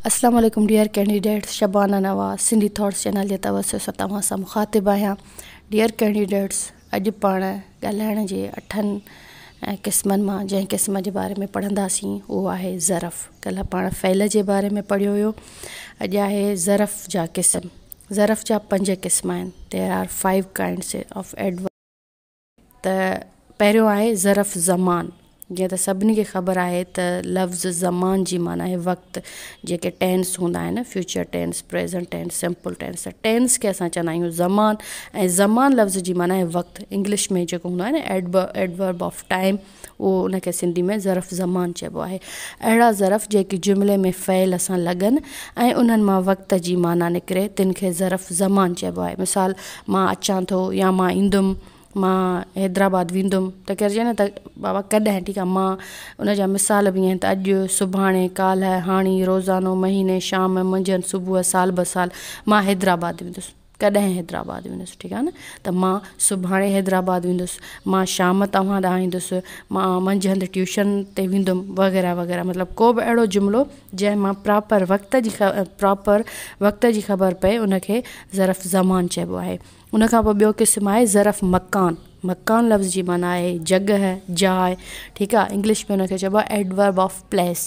اسلام عليڪم dear candidates Shabana Nawaz Sindhi thoughts channel جي توسط سان توهان سان مخاطب آهيان ڊيئر ڪينڊيڊيٽس اڄ پاڻ ڳالهائڻ جي اٺن قسمن مان جنهن قسم جي باري ۾ پڙهنداسين اهو آهي ظرف ڪلهه پاڻ فعل جي باري ۾ پڙهيو هيو اڄ آهي ظرف جا قسم ظرف جا پنج قسم آهن there are five kinds of adverb ته پهريون آهي ظرف زمان، جيئن ته سڀني کي خبر آهي ته لفظ زمان جي معنيٰ آهي وقت، جيڪي ٽينس هوندا آهن future tense, present tense, simple tense, ته ٽينس کي اسان چوندا آهيون زمان ۽ زمان لفظ جي معنيٰ آهي وقت، انگلش ۾ جيڪو هوندو آهي نه ايڊورب آف ٽائيم اهو ان کي سنڌي ۾ ظرف زمان چئبو آهي. اهڙا ظرف جيڪي جملي ۾ فعل سان لڳن ۽ انهن مان وقت جي معنيٰ نڪري تن کي ظرف زمان چئبو آهي. مثال، مان اچان ٿو يا مان ايندم، مان حيدرآباد ويندم ته ڪير چئي نه ته بابا ڪڏهن ٺيڪ آهي مان ان جا مثال به ائين ته اڄ، سڀاڻي، ڪالهه، هاڻي، روزانو، مهيني، شام، منجهند، صبح، سال بسال مان حيدرآباد ويندس. ڪڏهن حيدرآباد ويندس ٺيڪ آهي نه ته مان سڀاڻي حيدرآباد ويندس مان شام توهان ڏانهن ايندس مان منجهند ٽيوشن تي ويندم وغيره وغيره مطلب ڪو به اهڙو جملو جنهن مان پراپر وقت جي پراپر وقت جي خبر پئي ان کي ظرف زمان چئبو آهي ان کان پوء ٻيو قسم آهي ظرف مڪان مڪان لفظ جي معنيٰ آهي جڳهه، جاء، ٺيڪ آ، انگلش ۾ ان کي چئبو آهي Adverb of Place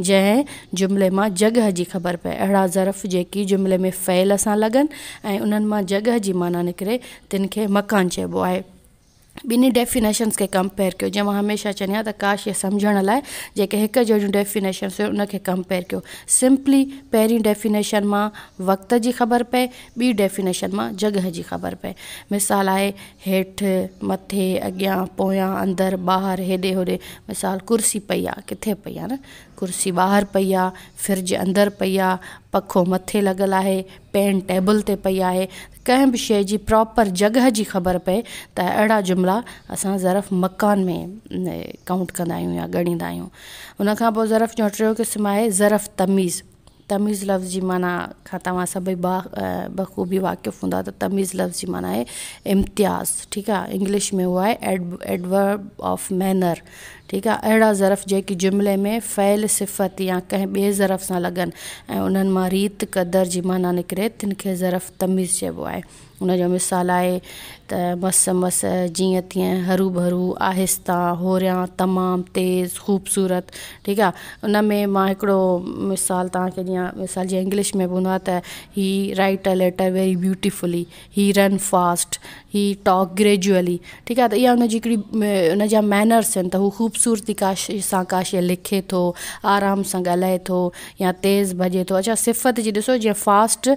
جنهن جملي مان جڳهه جي خبر پئي، اهڙا ظرف جيڪي جملي ۾ فعل سان لڳن ۽ انهن مان جڳهه جي معنيٰ نڪري تن کي مڪان چئبو آهي. ٻنهي ڊيفينيشنز کي ڪمپيئر ڪيو، جيئن مان هميشه چوندي آهيان ته ڪا شيء سمجهڻ لاء جيڪي هڪ جهڙيون ڊيفينيشنز هجن ان کي ڪمپيئر ڪيو. سمپلي پهرين ڊيفينيشن مان وقت جي خبر پئي، ٻي ڊيفينيشن مان جڳهه جي خبر پئي. مثال آهي، هيٺ، مٿي، اڳيان، پويان، اندر، ٻاهر، هيڏي هوڏي. مثال، ڪرسي پئي آ، ڪٿي پئي آ نه؟ ڪرسي ٻاهر پئي آ، فرج اندر پئي آ، پکو مٿي لڳل آهي، پين ٽيبل تي پئي آهي. ڪنهن به شيء جي پراپر جڳهه جي خبر پئي ته اهڙا جملا اسان ظرف مڪان ۾ ڪائونٽ ڪندا آهيون يا ڳڻيندا آهيون. ان کان پوء ظرف جو ٽيون قسم آهي ظرف تميز. تميز لفظ جي معنيٰ کان توهان سڀئي با بخوبي واقف هوندا ته تميز لفظ جي معنيٰ آهي امتياز ٺيڪ آهي انگلش ۾ اهو آهي ايڊورب آف مينر ٺيڪ آهي اهڙا ظرف جيڪي جملي ۾ فعل صفت يا ڪنهن ٻئي ظرف سان لڳن ۽ انهن مان ريت قدر جي معنيٰ نڪري تن کي ظرف تميز چئبو آهي ان جو مثال آهي ته مس مس، جيئن تيئن، هروڀرو، آهسته، هوريان، تمام، تيز، خوبصورت، ٺيڪ آ ان ۾ مان هڪڙو مثال توهان کي ڏيان مثال جيئن انگلش ۾ به هوندو آ ته he write a letter very beautifully, he run fast, he talk gradually ٺيڪ آ ته اها ان جي هڪڙي ان جا مينرس آهن ته هو خوبصورتي ڪا شي سان ڪا شي لکي ٿو آرام سان ڳالهائي ٿو يا تيز ڀڄي ٿو اڇا صفت جي ڏسو جيئن فاسٽ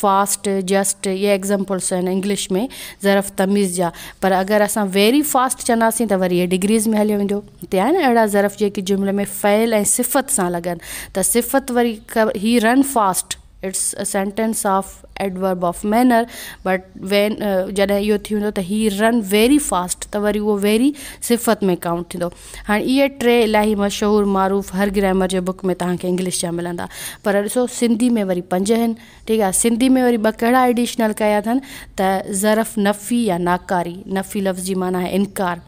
فاسٽ، جسٽ، اهي ايگزامپلس آهن انگلش ۾ ظرف تميز جا پر اگر اسان ويري فاسٽ چونداسين ته وري اهي ڊگريز ۾ هليو ويندو هتي آهي نه اهڙا ظرف جيڪي جملي ۾ فعل ۽ صفت سان لڳن ته صفت وري he run fast it's a sentence of adverb of manner but when جڏهن اهو ٿي ويندو ته هي رن ويري فاسٽ ته وري اهو ويري صفت ۾ ڪائونٽ ٿيندو هاڻي اهي ٽي الاهي مشهور معروف هر گرامر جي بڪ ۾ توهان کي انگلش جا ملندا پر ڏسو سنڌي ۾ وري پنج آهن ٺيڪ آهي سنڌي ۾ وري ٻه ڪهڙا ايڊيشنل ڪيا اٿن ته ظرف نفي يا ناڪاري نفي لفظ جي معنيٰ آهي انڪار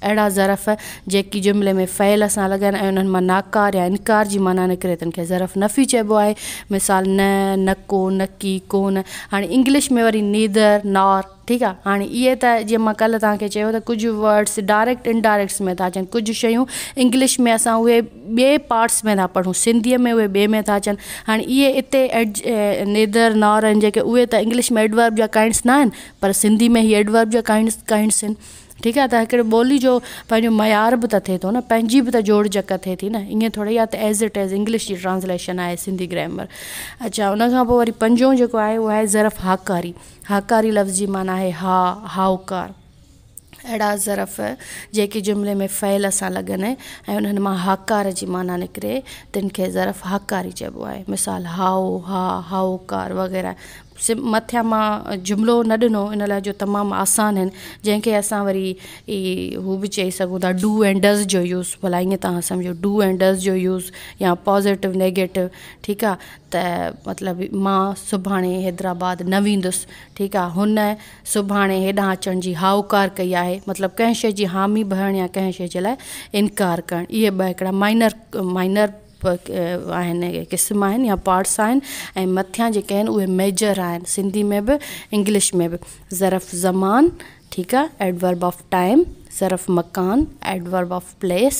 اهڙا ظرف جيڪي جملي ۾ فعل سان لڳن ۽ انهن مان ناڪار يا انڪار جي معنيٰ نڪري تن کي ظرف نفي چئبو آهي مثال نه نڪو نڪي ڪونه هاڻي انگلش ۾ وري نيدر نار ٺيڪ آ هاڻي اهي ته جيئن مان ڪلهه توهان کي چيو ته ڪجهه ورڊس ڊائريڪٽ انڊائريڪٽس ۾ ٿا اچن ڪجهه شيون انگلش ۾ اسان اهي ٻئي پارٽس ۾ ٿا پڙهون سنڌيء ۾ اهي ٻئي ۾ ٿا اچن هاڻي اهي اتي نيدر نار آهن جيڪي اهي ته انگلش ۾ ايڊورب جا ڪائنڊس نه آهن پر سنڌي ۾ هي ايڊورب جا ڪائنڊس ڪائنڊس آهن ٺيڪ آ ته هڪڙي ٻولي جو پنهنجو معيار به ته ٿئي ٿو نه پنهنجي به ته جوڙجڪ ٿئي ٿي نه ائين ٿوري آ ته ايز it is English جي ٽرانسليشن آهي سنڌي گرامر اڇا ان کان پوء وري پنجون جيڪو آهي اهو آهي ظرف هاڪاري هاڪاري لفظ جي معنيٰ آهي ها، هائوڪار. اهڙا ظرف جيڪي جملي ۾ فعل سان لڳن ۽ انهن مان هاڪار جي معنيٰ نڪري، تن کي ظرف هاڪاري چئبو آهي. مثال، هائو، ها، هائوڪار وغيره. مٿيان مان جملو نه ڏنو ان لاء جو تمام آسان آهن، جنهن کي اسان وري هو به چئي سگهون ٿا do ۽ does جو يوز ڀلا ائين توهان سمجهو do ۽ does جو يوز يا پازيٽو نيگيٽو ٺيڪ آهي. ته مطلب مان سڀاڻي حيدرآباد نه ويندس ٺيڪ آ هن سڀاڻي هيڏانهن اچڻ جي هائوڪار ڪئي آهي مطلب ڪنهن شيء جي حامي ڀرڻ يا ڪنهن شيء جي لاء انڪار ڪرڻ اهي ٻه هڪڙا مائنر مائنر آهن قسم آهن يا پارٽس آهن ۽ مٿيان جيڪي آهن اهي ميجر آهن سنڌي ۾ به انگلش ۾ به ظرف زمان ٺيڪ آ ايڊورب آف ٽائيم ظرف مڪان ايڊورب آف پليس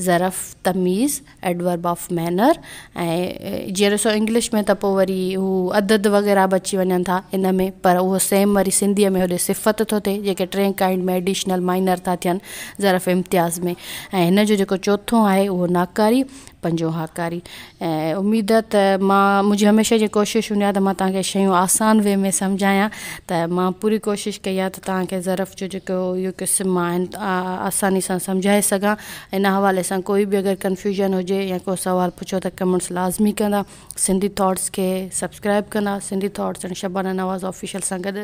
ظرف تميز ايڊورب آف مينر ۽ جيئن ڏسو انگلش ۾ ته پوء وري هو عدد وغيره به اچي وڃن ٿا ان ۾ پر اهو سيم وري سنڌيء ۾ هوڏي صفت ٿو ٿئي جيڪي ٽئين ڪائنڊ ۾ ايڊيشنل مائنر ٿا ٿين ظرف امتياز ۾ ۽ هن جو جيڪو چوٿون آهي اهو ناڪاري پنجون هاڪاري ۽ اميد ته مان منهنجي هميشه جي ڪوشش هوندي آهي ته مان توهان کي شيون آسان وي ۾ سمجهايان ته مان پوري ڪوشش ڪئي آهي ته توهان کي ظرف جو جيڪو اهو قسم آهن آساني سان سمجهائي سگهان ان حوالي سان ڪوئي به اگر ڪنفيوژن هجي يا ڪو سوال پڇو ته ڪمينٽس لازمي ڪندا سنڌي ٿاٽس کي سبسڪرائب ڪندا Sindhi thoughts and Shabana Nawaz official سان گڏ.